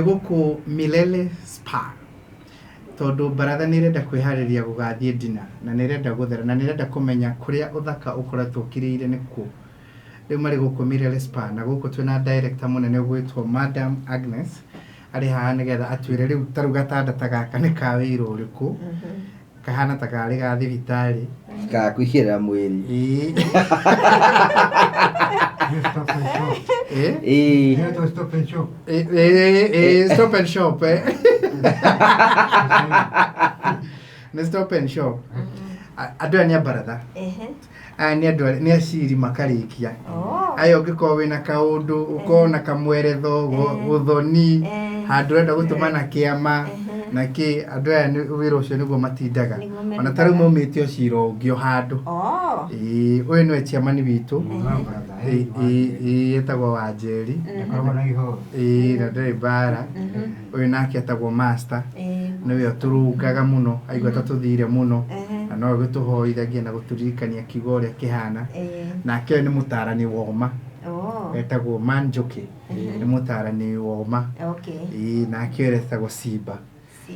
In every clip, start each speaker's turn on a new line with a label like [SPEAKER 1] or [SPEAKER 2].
[SPEAKER 1] Gũkũ Milele Spa tondũ baratha nĩ ĩrenda kwĩharĩria gũgathiĩ ndina na nĩ ĩrenda gũthera na nĩ ĩrenda kũmenya kũrĩa ũthaka ũkoretwo ũkirĩire nĩkuo. Rĩu marĩ gũkũ Milele Spa na gũkũ twĩna director mũnene ũgwĩtwo Madam Agnes arĩ haha nĩgetha atwĩre rĩu ta rĩu gatanda ta gaka nĩ ka wĩra ũrĩkũ, kahana ta karĩ ga thibitarĩ.
[SPEAKER 2] Ka kwĩigĩrĩra mwĩrĩ.
[SPEAKER 1] Ĩĩ.
[SPEAKER 3] Stop and shop.
[SPEAKER 1] Ĩĩ.
[SPEAKER 2] Ĩĩ.
[SPEAKER 3] Inaitwa stop and shop.
[SPEAKER 1] Ĩĩ, stop and shop, eh. Nĩ stop and shop. Andũ aya nĩ a baratha. Aya nĩ andũ nĩ aciri makarĩkia. Aya ũngĩkorwo wĩna kaũndũ, ũkorwo na kamweretho, gũthoni, handũ ũrenda gũtũma na kĩama, na kĩ, andũ aya wĩra ũcio nĩguo matindaga.
[SPEAKER 4] Nĩguo
[SPEAKER 1] Ona ta rĩu
[SPEAKER 4] merutaga.
[SPEAKER 1] maumĩte o cira ũngĩ o handũ. Ĩĩ, ũyũ nĩwe chairman witũ. Ĩĩ, ĩĩ, ĩĩ, etagwo Wanjeri.
[SPEAKER 3] Ndakoragwo na ihoru.
[SPEAKER 1] Ĩĩ, na ndarĩ mbara. Ũyũ nake etagwo Master. Nĩwe ũtũrũngaga mũno, aigua ta tũthire mũno, na nowe ũgĩtũhoithagia na gũtũririkania kiugo ũrĩa kĩhana. Nake ũyũ nĩ mũtarani woma, etagwo Manjũkĩ, nĩ mũtarani woma. Ĩĩ, nake ũyũ etagwo Simba.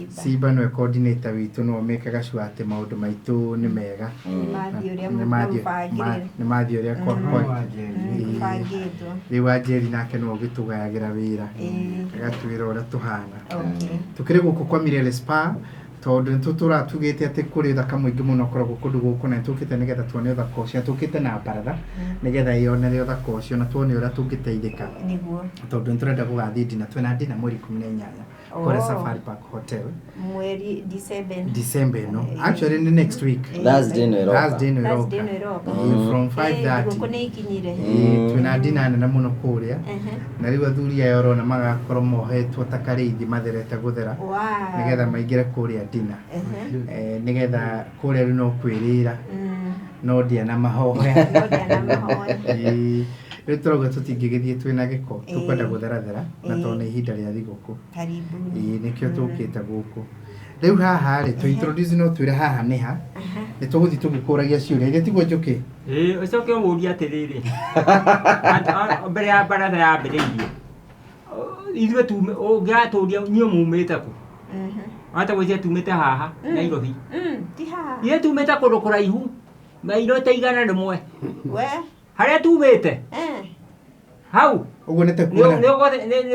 [SPEAKER 1] Simba nĩwe coordinator witũ, nĩwe ũmĩkaga sure atĩ maũndũ maitũ nĩ mega. Nĩ mathiĩ ũrĩa
[SPEAKER 3] Wanjeri.
[SPEAKER 4] Bangĩtwo.
[SPEAKER 1] Rĩu Wanjeri nake nĩwe ũgĩtũgayagĩra wĩra, agatwĩra ũrĩa tũhana. Tũkĩrĩ gũkũ kwa Milele Spa tondũ nĩ tũtũraga tugĩte atĩ kũrĩ ũthaka mũingĩ mũno ũkoragwo kũndũ gũkũ na nĩ tũkĩte nĩgetha tuone ũthaka ũcio, na tũkĩte na baratha nĩgetha ĩyonere ũthaka ũcio na tuone ũrĩa tũngĩteithĩka. Tondũ nĩ tũrenda gũgathiĩ ndina, twĩna ndina mweri 18 kũrĩa Safari Park Hotel.
[SPEAKER 4] Mweri December.
[SPEAKER 1] December ĩno. Actually nĩ next week.
[SPEAKER 2] Thursday ĩno ĩroka.
[SPEAKER 1] Thursday ĩno
[SPEAKER 4] Thursday
[SPEAKER 1] ĩroka.
[SPEAKER 4] ĩno ĩroka.
[SPEAKER 1] Ĩĩ, from 5:30.
[SPEAKER 4] Thigũkũ nĩ ikinyire.
[SPEAKER 1] Ĩĩ, twĩna ndina nene mũno kũrĩa. Na rĩu athuri aya ũrona magakorwo mohetwo ta karĩithi matherete gũthera. Nĩgetha maingĩre kũrĩa ndina. Nĩgetha kũrĩa rĩu no kwĩrĩra. No ndĩa na mahoya.
[SPEAKER 4] No ndĩa na mahoya.
[SPEAKER 1] Ĩĩ, rĩu tũrauga tũtingĩgĩthiĩ twĩna gĩko, tũkwenda gũtherathera na tondũ nĩ ihinda rĩa thigũkũ.
[SPEAKER 4] Karibuni.
[SPEAKER 1] Ĩĩ, nĩkĩo tũkĩte gũkũ. Rĩu haha rĩ, tũ introduce no twĩre haha nĩ ha, nĩ tũgũthiĩ tũgĩkũragia ciũria, githĩ tiguo Njũkĩ?
[SPEAKER 5] Ĩĩ, ũcoke ũmũrie atĩrĩrĩ, mbere ya baratha yambĩrĩirie, ithuĩ ũngĩratũria inyuĩ mumĩte kũ? Wahota gwĩciria tumĩte haha Nairobi.
[SPEAKER 4] Ti haha.
[SPEAKER 5] Ithuĩ tumĩte kũndũ kũraihu, mairo ta 100.
[SPEAKER 4] We.
[SPEAKER 5] Harĩa tumĩte? Hau.
[SPEAKER 1] Ũguo nĩ ta kuona.
[SPEAKER 5] Nĩ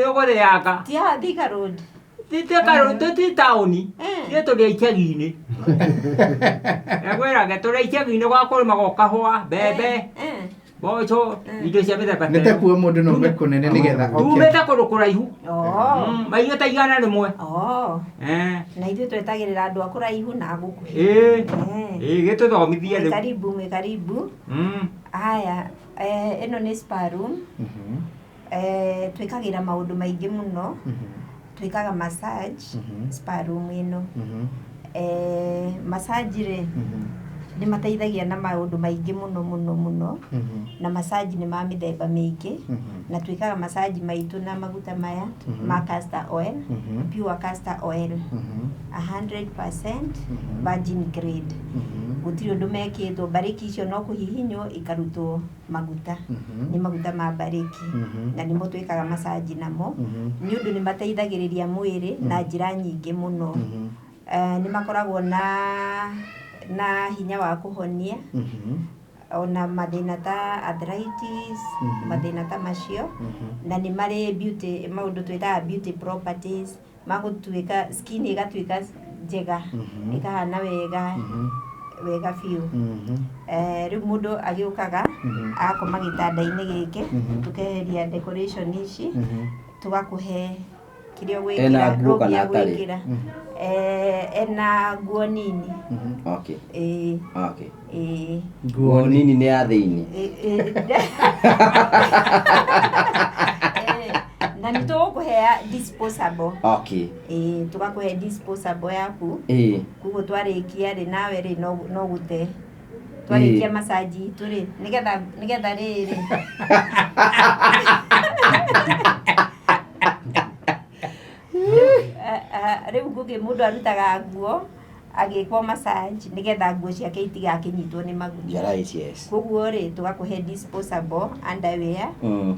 [SPEAKER 5] ũgũthĩanga.
[SPEAKER 4] Ti haha Thika Road.
[SPEAKER 5] Ti taũni. Ithuĩ tũrĩ a icagi-inĩ. Ngwĩraga tũrĩ a icagi-inĩ gwa kũrĩmagwo kahũa, mbembe, mboco, indo cia mĩthemba
[SPEAKER 1] Nĩ ta kuo mũndũ no aume kũnene nĩgetha oke.
[SPEAKER 5] Tumĩte kũndũ kũraihu. Mairo ta 100.
[SPEAKER 4] Na ithuĩ twetagĩrĩra andũ a kũraihu na a gũkuhĩ.
[SPEAKER 5] Ĩĩ. Ĩĩ, gĩtũthomithie rĩu.
[SPEAKER 4] Karibu, mwĩ karibu. Haya, ĩno nĩ spa room. Twĩkagĩra maũndũ maingĩ mũno. Twĩkaga massage spa room ĩno. Massage rĩ, nĩ mateithagia na maũndũ maingĩ mũno mũno mũno. Na massage nĩ ma mĩthemba mĩingĩ. Na twĩkaga massage maitũ na maguta maya ma castor oil, pure castor oil, 100% virgin grade. Gũtirĩ ũndũ mekĩtwo, mbarĩki icio no kũhihinywo ikarutwo maguta. Nĩ maguta ma mbarĩki. Na nĩmo twĩkaga massage namo. Nĩ ũndũ nĩ mateithagĩrĩria mwĩrĩ na njĩra nyingĩ mũno. Nĩ makoragwo na hinya wa kũhonia. Ona mathĩna ta arthritis, mathĩna ta macio. Na nĩ marĩ beauty, maũndũ twĩtaga beauty properties, magũtuĩka skin ĩgatuĩka njega, ĩkahana wega, wega biũ. Rĩu mũndũ agĩũkaga, agakoma gĩtanda-inĩ gĩkĩ, tũkeheria decoration ici, tũgakũhe kĩrĩa ũgwĩkĩra,
[SPEAKER 2] Ena nguo
[SPEAKER 4] robe
[SPEAKER 2] kana
[SPEAKER 4] ya
[SPEAKER 2] atarĩ?
[SPEAKER 4] gwĩkĩra. Ena nguo nini. Ĩĩ. Ĩĩ.
[SPEAKER 2] Nguo nini nĩ ya thĩinĩ.
[SPEAKER 4] Na nĩ tũgũkũhea disposable. Ĩĩ, tũgakũhe disposable yaku. Koguo twarĩkia rĩ, nawe rĩ, no gũte. Twarĩkia massage itũ rĩ, nĩgetha rĩrĩ. Rĩu ngũkĩ mũndũ arutaga nguo, Agĩkwo massage nĩgetha nguo ciake itigakĩnyitwo nĩ maguta.
[SPEAKER 2] You're right, yes.
[SPEAKER 4] Koguo rĩ, tũgakũhe disposable underwear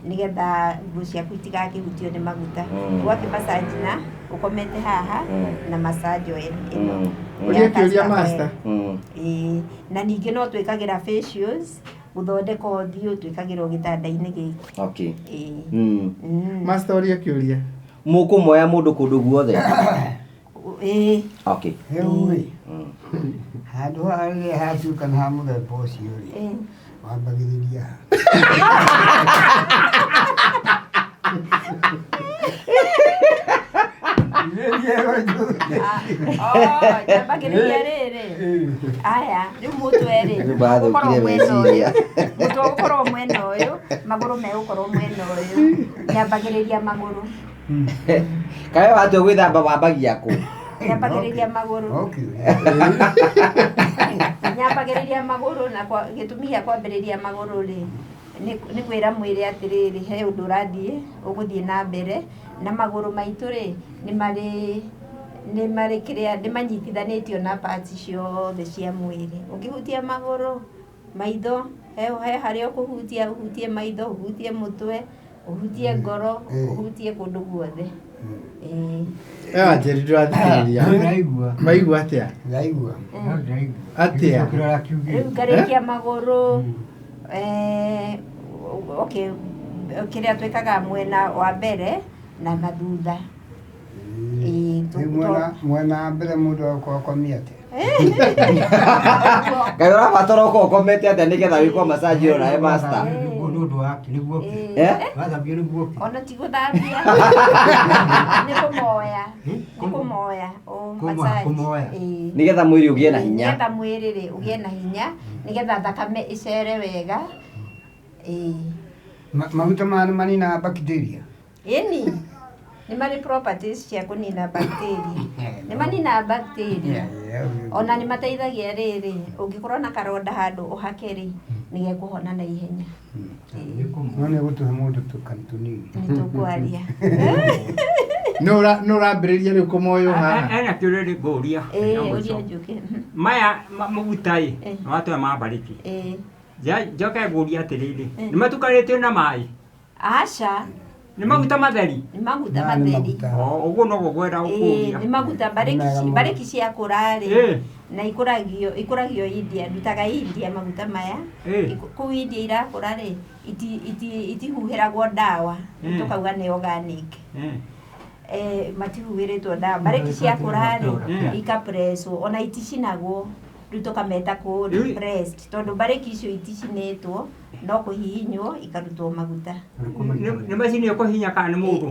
[SPEAKER 4] nĩgetha nguo ciaku itigakĩhutio nĩ maguta. Ũgakĩ massage na ũkomete haha na massage oil ĩno.
[SPEAKER 1] Ũria
[SPEAKER 4] Ya
[SPEAKER 1] kĩũria
[SPEAKER 4] castor oil.
[SPEAKER 1] master.
[SPEAKER 4] Ĩĩ, na ningĩ no twĩkagĩra facials gũthondeka ũthiũ, twĩkagĩrwo gĩtanda-inĩ gĩkĩ.
[SPEAKER 2] Okay.
[SPEAKER 4] Ĩĩ.
[SPEAKER 1] Master, ũria kĩũria.
[SPEAKER 2] Mũkũmoya mũndũ kũndũ guothe?
[SPEAKER 4] Ĩĩ.
[SPEAKER 2] Okay.
[SPEAKER 3] Rĩu rĩ, handũ haha rĩrĩa hatuĩka nĩ ha mũthemba ũcio rĩ, wambagĩrĩria ha?
[SPEAKER 4] Oh, nyambagĩrĩria rĩrĩ, aya rĩu mũtwe rĩ,
[SPEAKER 2] Rĩu bathũkire
[SPEAKER 4] ũgũkorwo mwena ũyũ.
[SPEAKER 2] meciria.
[SPEAKER 4] Mũtwe ũgũkorwo mwena ũyũ, magũrũ megũkorwo mwena ũyũ. Nyambagĩrĩria magũrũ.
[SPEAKER 2] Kawe watua gwĩthamba wambagia kũ?
[SPEAKER 4] Nyambagĩrĩria magũrũ.
[SPEAKER 3] Okay.
[SPEAKER 4] Nyambagĩrĩria magũrũ na gĩtũmi gĩa kwambĩrĩria magũrũ rĩ, nĩ kwĩra mwĩrĩ atĩrĩrĩ, he ũndũ ũrathiĩ ũgũthiĩ na mbere. Na magũrũ maitũ rĩ, nĩ marĩ kĩrĩa, nĩ manyitithanĩtio na parts ciothe cia mwĩrĩ. Ũngĩhutia magũrũ, maitho, he harĩa ũkũhutia, ũhutie maitho, ũhutie mũtwe, ũhutie ngoro, ũhutie kũndũ guothe. Ĩĩ.
[SPEAKER 1] Wanjeri, ndũrathikĩrĩria.
[SPEAKER 3] Ndĩraigua.
[SPEAKER 1] Maigua atĩa?
[SPEAKER 3] Ndĩraigua. No ndĩraigua.
[SPEAKER 1] Atĩa?
[SPEAKER 3] Kĩrĩa ũrakiugire.
[SPEAKER 4] Rĩu ngarĩkia magũrũ, okay, kĩrĩa twĩkaga mwena wa mbere na thutha. Ĩĩ,
[SPEAKER 3] Rĩu mwena wa mbere mũndũ akorwo akomia atĩa?
[SPEAKER 2] Kaĩ ũrabatara ũkorwo ũkomete atĩa nĩgetha wĩkwo massage ĩyo nawe master?
[SPEAKER 3] Nĩguo nĩ ũndũ wake, nĩguo kĩ?
[SPEAKER 4] Ĩĩ.
[SPEAKER 2] Eh?
[SPEAKER 3] Wathambio nĩguo kĩ?
[SPEAKER 4] Ona ti gũthambia. Nĩ kũmoya. Nĩ kũmoya. O, massage.
[SPEAKER 3] Kũmoya.
[SPEAKER 4] Ĩĩ.
[SPEAKER 2] Nĩgetha mwĩrĩ ũgĩe na hinya.
[SPEAKER 4] Nĩgetha mwĩrĩ rĩ ũgĩe na hinya, nĩgetha thakame ĩcere wega. Ĩĩ.
[SPEAKER 3] Maguta maya nĩ maninaga bacteria?
[SPEAKER 4] Ĩni. Nĩ marĩ properties cia kũnina bacteria. Nĩ maninaga bacteria. Ona nĩ mateithagia rĩrĩ, ũngĩkorwo na karonda handũ ũhake rĩ, nĩ gekũhona na ihenya.
[SPEAKER 3] No nĩ gũtũhe mũndũ tũkani tũnini.
[SPEAKER 4] Nĩ tũkwaria.
[SPEAKER 1] Nĩ ũrambĩrĩria rĩu kũmoywo haha?
[SPEAKER 5] Ena kĩũria rĩ ngũria.
[SPEAKER 4] Ĩĩ, ũria njũke.
[SPEAKER 5] Maya maguta ĩ, nĩ watũhe ma mbarĩki.
[SPEAKER 4] Ĩĩ.
[SPEAKER 5] Njoke ngũrie atĩrĩrĩ, nĩ matukanĩtio na maĩ?
[SPEAKER 4] Aca.
[SPEAKER 5] Nĩ maguta matheri?
[SPEAKER 4] Nĩ maguta
[SPEAKER 3] Maya nĩ
[SPEAKER 4] matheri.
[SPEAKER 3] maguta.
[SPEAKER 5] O, ũguo noguo ngwenda
[SPEAKER 4] Ĩĩ,
[SPEAKER 5] gũkũria.
[SPEAKER 4] nĩ maguta
[SPEAKER 3] Mega mũno.
[SPEAKER 4] mbarĩki ciakũra rĩ,
[SPEAKER 5] Ĩĩ.
[SPEAKER 4] na ikũragio India, ndutaga India maguta maya.
[SPEAKER 5] Ĩĩ.
[SPEAKER 4] Kũu India irakũra rĩ, itihuhĩragwo ndawa,
[SPEAKER 5] Ĩĩ.
[SPEAKER 4] tũkauga nĩ organic.
[SPEAKER 5] Ĩĩ.
[SPEAKER 4] Matihuhĩrĩtwo ndawa. Mbarĩki ciakũra rĩ,
[SPEAKER 5] Ĩĩ.
[SPEAKER 4] ikapresswo, ona iticinagwo. Rĩu tũkameta cold
[SPEAKER 5] Rĩu-
[SPEAKER 4] pressed, tondũ mbarĩki icio iticinĩtwo, no kũhihinywo ikarutwo maguta.
[SPEAKER 5] Nĩ macini ĩkũhihinya kana nĩ mũndũ?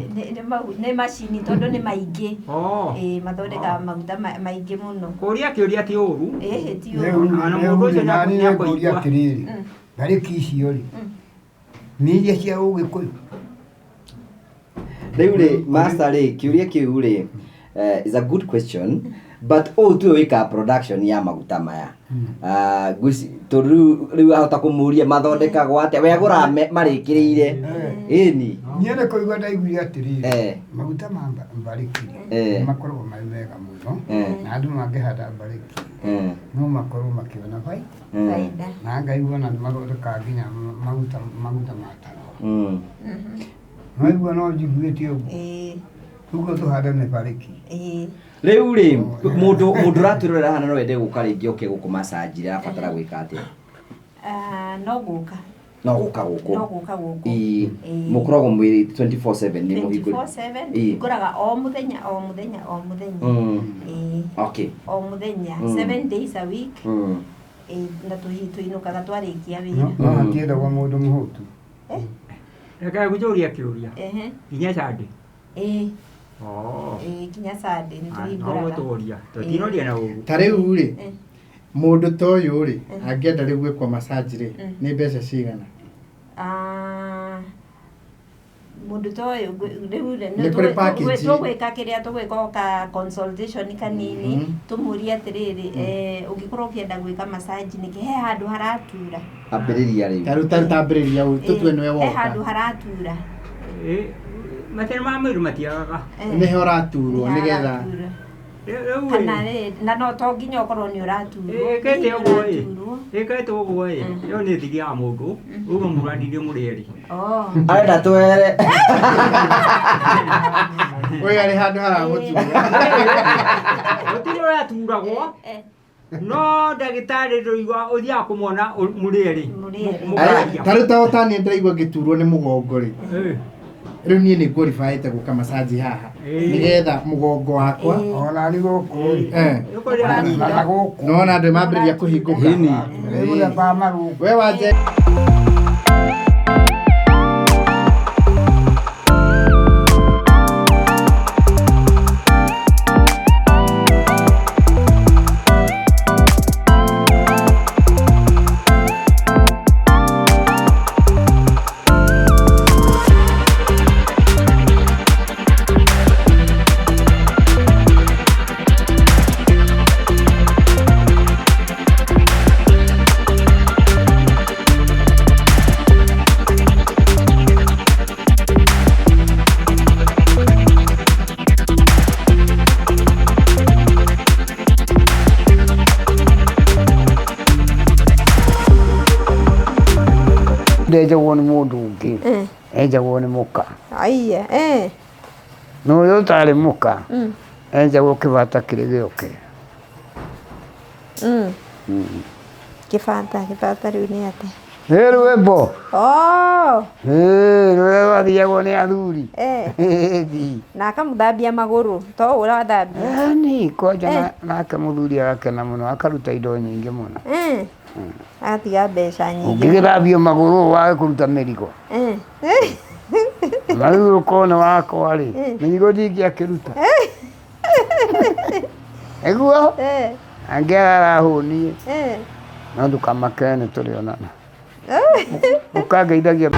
[SPEAKER 4] Nĩ macini tondũ nĩ maingĩ.
[SPEAKER 5] Oh.
[SPEAKER 4] Ĩĩ, mathondekaga maguta maingĩ mũno.
[SPEAKER 5] Kũria kĩũria ti ũru.
[SPEAKER 4] Ĩhĩ, ti
[SPEAKER 3] Rĩu
[SPEAKER 4] ũru.
[SPEAKER 5] Ona
[SPEAKER 3] rĩu
[SPEAKER 5] mũndũ ũcio
[SPEAKER 3] rĩ, nani
[SPEAKER 5] nĩakũigua.
[SPEAKER 3] nĩngũria atĩrĩrĩ, mbarĩki icio rĩ, nĩ iria cia Ũgĩkũyũ?
[SPEAKER 2] Rĩu rĩ, master rĩ, kĩũria kĩu rĩ, is a good question, but ũũ tuwe wĩkaga production ya maguta maya. Tondũ rĩu ahota kũmũria mathondekagwo atĩa, we agũraga marĩkĩrĩire. Ĩni.
[SPEAKER 3] Niĩ nĩ kũigua ndaiguire atĩrĩrĩ,
[SPEAKER 2] Eh.
[SPEAKER 3] maguta ma mbarĩki rĩ,
[SPEAKER 2] Eh.
[SPEAKER 3] nĩ makoragwo marĩ mega mũno,
[SPEAKER 2] Eh.
[SPEAKER 3] na andũ mangĩhanda mbarĩki no makorwo makĩona
[SPEAKER 4] Baida.
[SPEAKER 3] Na ngaigua na nĩ mathondekaga nginya maguta ma taro. No igua no njiguĩte ũguo.
[SPEAKER 4] Ĩĩ.
[SPEAKER 3] Ũguo tũhande mĩbarĩki.
[SPEAKER 4] Ĩĩ.
[SPEAKER 2] Rĩu rĩ, mũndũ ũratwĩrorera haha na no ende gũka rĩngĩ oke gũkũ massage rĩ, arabatara gwĩka atĩa?
[SPEAKER 4] No gũka.
[SPEAKER 2] No gũka gũkũ.
[SPEAKER 4] No gũka gũkũ.
[SPEAKER 2] Ĩĩ.
[SPEAKER 4] Ĩĩ.
[SPEAKER 2] Mũkoragwo mwĩrĩ 24/7 nĩ mũhingũre.
[SPEAKER 4] 24/7,
[SPEAKER 2] Ĩĩ.
[SPEAKER 4] hingũraga o mũthenya, o mũthenya, o mũthenya. Ĩĩ.
[SPEAKER 2] Okay.
[SPEAKER 4] O mũthenya, 7 days a week. Ĩĩ, na tũinũkaga twarĩkia wĩra.
[SPEAKER 3] No hatiendagwo mũndũ mũhũtu.
[SPEAKER 5] Reke ngũkĩũrie kĩũria.
[SPEAKER 4] Ehe.
[SPEAKER 5] Nginya Sunday?
[SPEAKER 4] Ĩĩ.
[SPEAKER 5] Oh.
[SPEAKER 4] Ĩĩ, nginya Sunday nĩ
[SPEAKER 5] No
[SPEAKER 4] tũhingũraga.
[SPEAKER 5] gũtũria. Tũtinoria na ũru.
[SPEAKER 1] Ta rĩu rĩ,
[SPEAKER 4] Eh.
[SPEAKER 1] mũndũ ta ũyũ rĩ,
[SPEAKER 4] Eh.
[SPEAKER 1] angĩenda rĩu gwĩkwo massage rĩ, nĩ mbeca cigana?
[SPEAKER 4] Mũndũ ta ũyũ, rĩu rĩ,
[SPEAKER 1] Nĩ kũrĩ package.
[SPEAKER 4] tũgwĩka kĩrĩa tũgwĩka o ka consultation kanini, tũmũrie atĩrĩrĩ, ũngĩkorwo ũkĩenda gwĩka massage nĩkĩ, he handũ haratura?
[SPEAKER 2] Ambĩrĩria rĩu.
[SPEAKER 1] Ta rĩu tambĩrĩria ũũ, tũtue nĩwe
[SPEAKER 4] He handũ
[SPEAKER 1] woka.
[SPEAKER 4] haratura.
[SPEAKER 5] Mathĩna ma mwĩrĩ matiagaga.
[SPEAKER 1] Nĩho ũraturwo
[SPEAKER 4] Nĩho
[SPEAKER 1] nĩgetha
[SPEAKER 4] haratura.
[SPEAKER 5] Rĩu
[SPEAKER 4] Kana rĩ, na no to nginya ũkorwo nĩ ũraturwo.
[SPEAKER 5] Ĩkĩte ũguo ĩ.
[SPEAKER 4] Ũraturwo.
[SPEAKER 5] Ĩkĩte ũguo ĩ. Ĩyo nĩ thiri ya mũndũ. Uga mũrandirie mũrĩ erĩ.
[SPEAKER 4] Oh.
[SPEAKER 2] Arenda twere.
[SPEAKER 1] Ũyũ arĩ handũ haramũtura.
[SPEAKER 5] Gũtirĩ ũraturagwo. No ndagĩtarĩ ndũigua ũthiaga kũmwona mũrĩ erĩ.
[SPEAKER 4] Mũrĩ erĩ.
[SPEAKER 5] Mũkaria.
[SPEAKER 1] Ta rĩu ta ũtaniĩ ndĩraigua ngĩturwo nĩ mũgongo rĩ. Rĩu niĩ nĩ ngũribaĩte gũka macaji haha. Nĩgetha mũgongo wakwa.
[SPEAKER 3] Ona nĩ gũkũ rĩ. Na gũkũ.
[SPEAKER 1] Nona andũ mambĩrĩria kũhingũka.
[SPEAKER 2] Ĩni.
[SPEAKER 3] Nĩ mũthemba wa marũngo.
[SPEAKER 1] We wanje
[SPEAKER 3] Ndenjagwo nĩ mũndũ ũngĩ. Enjagwo nĩ mũka.
[SPEAKER 4] Aiya, eh.
[SPEAKER 3] Na ũrĩa ũtarĩ mũka enjagwo kĩbata kĩrĩ gĩoke.
[SPEAKER 4] Kĩbata, kĩbata rĩu nĩ atĩa?
[SPEAKER 3] Nĩ rwĩmbo.
[SPEAKER 4] Oh.
[SPEAKER 3] Ĩĩ, rũrĩa rwathiagwo nĩ athuri.
[SPEAKER 4] Eh.
[SPEAKER 3] Ĩĩ.
[SPEAKER 4] Na akamũthambia magũrũ, to ũrathambia.
[SPEAKER 3] Ĩni, kwanja nake mũthuri agakena mũno akaruta indo nyingĩ mũno.
[SPEAKER 4] Agatiga mbeca nyingĩ.
[SPEAKER 3] Ũngĩgĩthambio magũrũ wage kũruta mĩrigo. Na rĩu ũkona wakwa rĩ, mĩrigo ndingĩakĩruta. Nĩguo? Angĩ arahũniĩ. No ndũkamake nĩ tũrĩonana. Ũkangeithagia.